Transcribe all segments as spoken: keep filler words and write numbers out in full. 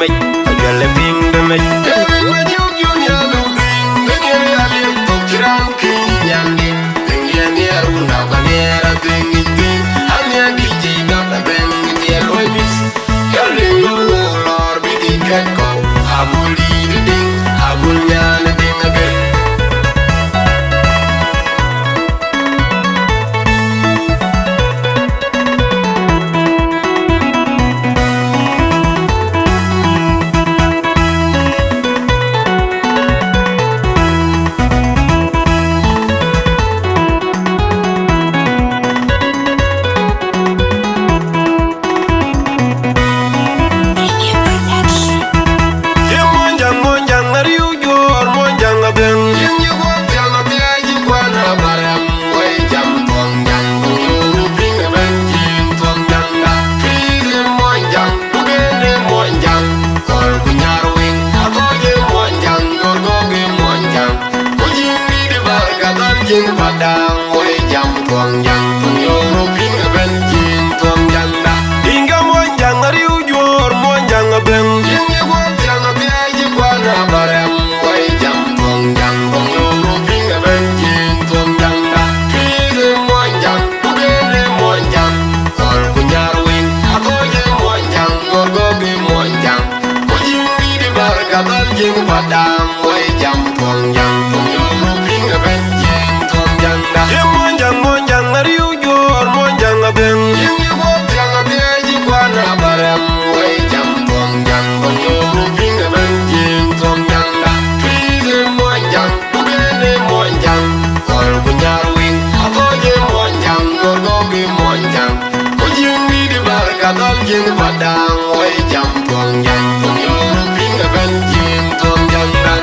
Ajuɛl ë piŋ de mec. Ee wën ma juk jun ya luk riŋ, de ŋiɛr ya liep thok cï raan kïny nyandï. Piŋ diɛn ya run na ba ŋiɛr a piŋ ŋic piŋ. An ya dï jiëc gak abɛ̈n ŋic ya luɔi mïth. Jɔl liŋ lɔ wo lɔɔr bï dït kɛ̈t kɔ̈u. Abul dït ë diŋ, abul nyan ë diŋ abël. Ye Muɔnyjäŋ, Muɔnyjäŋ ariu juɔɔr, Muɔnyjäŋ abɛ̈ŋ. Cïn yï guɔ̈p thiäŋ athiɛɛi cï kuan abarɛm, wɛ̈i jam thuɔŋjäŋ, ku nyuuru piŋ ëbɛ̈n cïn thuɔŋjäŋda. Pïïr ë Muɔnyjäŋ, ku gen ë Muɔnyjäŋ, thɔl ku nyar wïŋ, athɔc ë Muɔnyjäŋ, gɔrgɔ̈k ë Muɔnyjäŋ. Ku jiŋ dït ë bär ka dhal jiŋ Padaŋ, wɛ̈i jam thuɔŋjäŋ, ku nyuuru piŋ ëbɛ̈n cïn thuɔŋjäŋda. Piŋkë Muɔnyjäŋ ariu juɔɔr, Muɔnyjäŋ abɛ̈ŋ. Cïn yï guɔ̈p thiäŋ athiɛɛi cï kuan abarɛm, wɛ̈i jam thuɔŋjäŋ, ku nyuuru piŋ ëbɛ̈n cïn thuɔŋjäŋda. Pïïr ë Muɔnyjäŋ, ku gen ë Muɔnyjäŋ, thɔl ku nyar wïŋ, athɔc ë Muɔnyjäŋ, gɔrgɔ̈k ë Muɔnyjäŋ. Ku jiŋ dït ë bär ka dhal jiŋ Padaŋ, wɛ̈i jam thuɔŋjäŋ, ku nyuuru piŋ ëbɛ̈n cïn thuɔŋjäŋda. Ye Muɔnyjäŋ, Muɔnyjäŋ ariu juɔɔr, Muɔnyjäŋ abɛ̈ŋ. Cïn yï guɔ̈p thiäŋ athiɛɛi cï kuan abarɛm, wɛ̈i jam thuɔŋjäŋ, ku nyuuru piŋ ëbɛ̈n cïn thuɔŋjäŋda. Pïïr ë Muɔnyjäŋ, ku gen ë Muɔnyjäŋ, thɔl ku nyar wïŋ, athɔc ë Muɔnyjäŋ, gɔrgɔ̈k ë Muɔnyjäŋ. Ku jiŋ dït ë bär ka dhal jiŋ Padaŋ, wɛ̈i jam thuɔŋjäŋ, ku nyuuru piŋ ëbɛ̈n cïn thuɔŋjäŋda.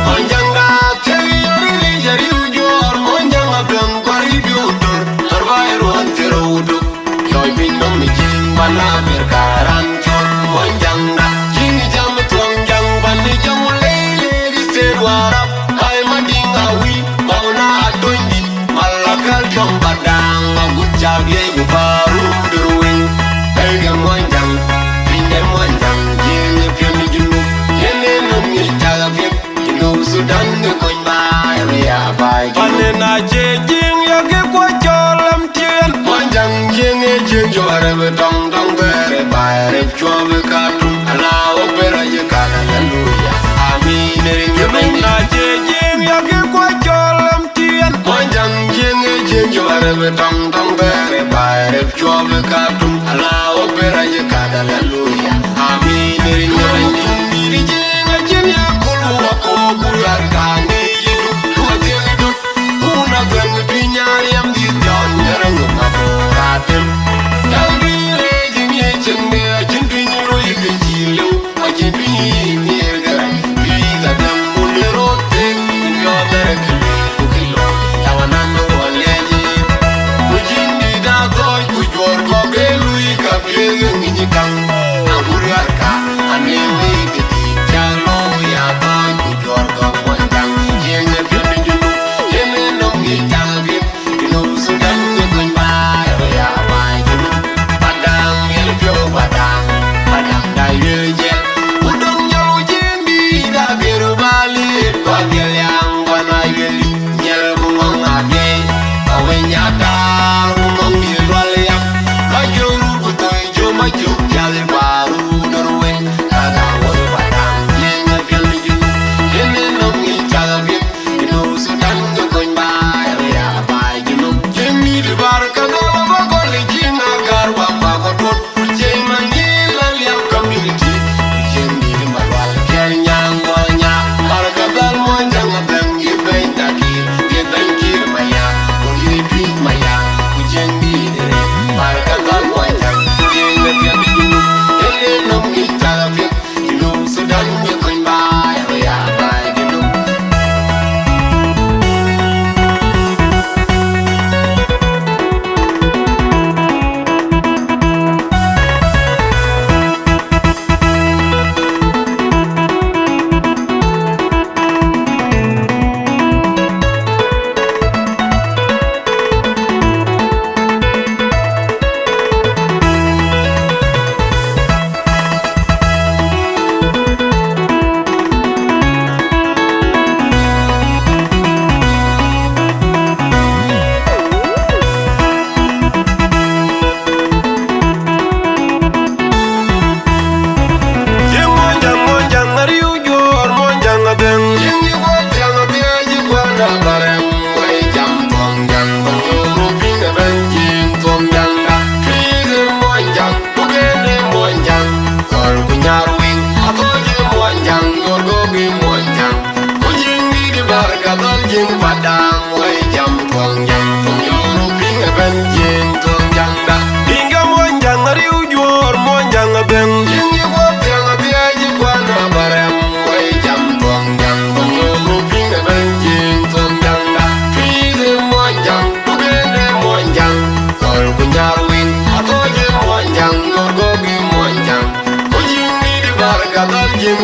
Muɔnyjäŋda thiëëk yɔ̈r ë ric ariu juɔɔr, Muɔnyjäŋ abɛ̈ŋ kuar ë biu dör, dör ba ë ruɔ̈n thiëër ë wuduk. Yɔ̈c piny nɔm ë jiŋ pan Amerika raan col Muɔnyjäŋda. Jiŋ jam thuɔŋjäŋ pan ë jɔŋ lei lek ë state Warap, ai Madiŋ Awïl, Mauna Atony dït, Malakal jɔŋ Padaŋ, agut cak liec ku paarun dër wëŋ. Pelkë Muɔnyjäŋ, piny de Muɔnyjäŋ, jiëŋ ë piɔ̈n ë Junub, yen ë nɔm ŋic cak apiɛth, Junub Sudan ke kony baai, abï ya baai Junub. Pan ë na cie jiëŋ ya ke kuɔc cɔl lam tiɛɛn. Muɔnyjäŋ jiëŋ ë jiëŋ jɔ arep tɔŋ tɔŋ bɛ̈ɛ̈r ë baai, arep cuɔp ë Katum, ala wok bë rac ë kat, aleluya, amin, rin ke bɛ̈ny. Na cie jiëŋ ya ke kuɔc cɔl lam tiɛɛn. Muɔnyjäŋ jiëŋ ë jiëŋ jɔ arep tɔŋ tɔŋ bɛ̈ɛ̈r ë baai, arep cuɔp ë Katum, ala wok bë rac ë kat, aleluya, amin, rin ke bɛ̈ny. Dït jiëŋ acïn ya kul wak ku raan ka ŋic yï dut, ku athiëk dut. Kun abɛ̈n piny ariɛm dhil jɔn ŋɛrɛ ŋö ma bɔ̈ ratem. Dal bï rëëc ŋic cieŋde acïn piny loi ke cï lëu, acïn piny nhiëër ke rac. Pïïr adhɛm kun ë rot tek, piny piɔ̈ɔ̈th ë rɛ̈k kë lueel ku kë looi. Yawan an ë wɔ lɛɛc ë. Ku cïn dït athɔɔc ku juɔ̈ɔ̈r kɔ̈k ë luui ka piëëth ë ŋic kaŋ. Agut ɣär ka, an ë wëi ke dït cä looi athɔɔc ku juɔ̈ɔ̈r kɔ̈k Muɔnyjäŋ. Jiëŋ ë piɔ̈n ë Junub, yen ë nɔm ŋic cak apiɛth. Junub Sudan ke kony baai, abï ya baai Junub. Padaŋ, miɛl piɔ̈u Padaŋ, Padaŋ da wiël jiɛl. Ku döŋ nyɔu jiëŋ dïït, abï röt ba liep, ku abï liaŋ, ku ana wiël dït. Miɛl ku ŋɔ̈ŋ abï, awëny atar ku ŋɔ̈ŋ dïït lual yam. Ka jɔ̈ɔ̈r ku thoi jɔ̈ɔ̈r, ma cök piath ë kuaar ruu dör wën. Ka ka wöl Padaŋ, jiëŋ ë piɔ̈n ë Junub. Yen ë nɔm ŋic cak apiɛth. Junub Sudan ke kony baai, abï ya baai Junub. Jiëŋ dïït bar ka dhɔl abä gɔl ë jiëŋ agar wak bä kɔ̈k tuɔ̈t. Ku ciëŋ man yïn la liap community. Ku ciëŋ dïït Malual kiɛ̈r nyaŋ gɔl nya. Bar ka dhɔl Muɔnyjäŋ abɛ̈ŋ yï bɛ̈ny Dakir, yï bɛ̈ny Kiir Mayar. Ku yï Tuïc Mayar.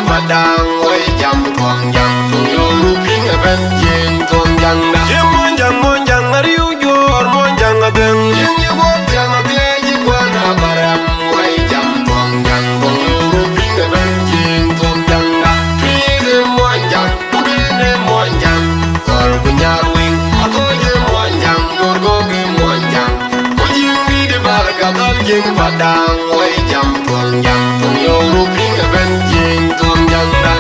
Madaŋ woi jam Muɔnyjäŋ, tuŋ yöŋ rupiny ëbɛ̈n Jiëŋ Muɔnyjäŋda. Jiëŋ Muɔnyjäŋ, Muɔnyjäŋ ariu juɔɔr, Muɔnyjäŋ adhëŋ. Jiëŋ ye guɔ̈p thiäŋ athiɛɛi cï kuan abaram, woi jam Muɔnyjäŋ, tuŋ yöŋ rupiny ëbɛ̈n Jiëŋ Muɔnyjäŋda. Tuïc ë Muɔnyjäŋ, ku bïn ë Muɔnyjäŋ, thɔ̈r ku nyar wïŋ, athöc ë Muɔnyjäŋ, nuɔr gɔ̈k ë Muɔnyjäŋ. Ku Jiëŋ dït ë Barkadhal, Jiëŋ Padaŋ, woi jam Muɔnyjäŋ, tuŋ yöŋ rupiny ëbɛ̈n Jiëŋ Muɔnyjäŋda.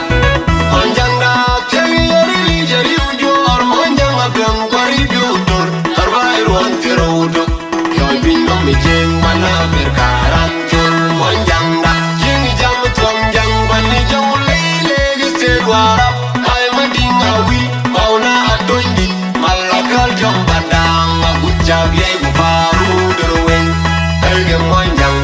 Muɔnyjäŋda, thiëŋ ye ril yic ariu juɔɔr, Muɔnyjäŋ abɛ̈ŋ ku ariu döt, arbaai ruɔn thiërou dök. Yɔc piny nɔm ë Jiëŋ, bän Amerika raan col Muɔnyjäŋda. Jiëŋ jam Muɔnyjäŋ, bän ë jɔŋ lei lek state Warap, ai Madiŋ Awil, Pauna Atony dït, Malakal jɔŋ Padaŋ, agut cä biɛi ku paarou döt wei. Pelkë Muɔnyjäŋ,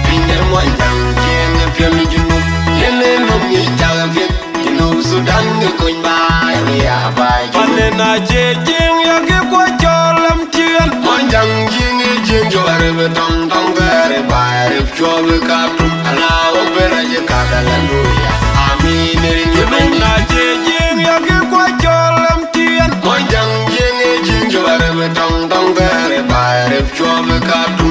piny de Muɔnyjäŋ, Jiëŋ ë piɔ̈n ë Junub, yen ë nɔm ŋic cak piɛth, Junub Thudan ë kony baai, ë ya baai. Panë na cie Jiëŋ ya kë kuɔc cɔl lam ciëën, Muɔnyjäŋ Jiëŋ ë Jiëŋ jɔ̈ɔ̈r ë bï tɔŋ tɔŋ bɛ̈ɛ̈r ë baai rep cuɔp ë Khartoum, ala wok bï rac ë kat, aleluya, amin. Rin cï bɛ̈n na cie Jiëŋ ya kë kuɔc cɔl lam ciëën, Muɔnyjäŋ Jiëŋ ë Jiëŋ jɔ̈ɔ̈r ë bï tɔŋ tɔŋ bɛ̈ɛ̈r ë baai rep cuɔp ë Khartoum.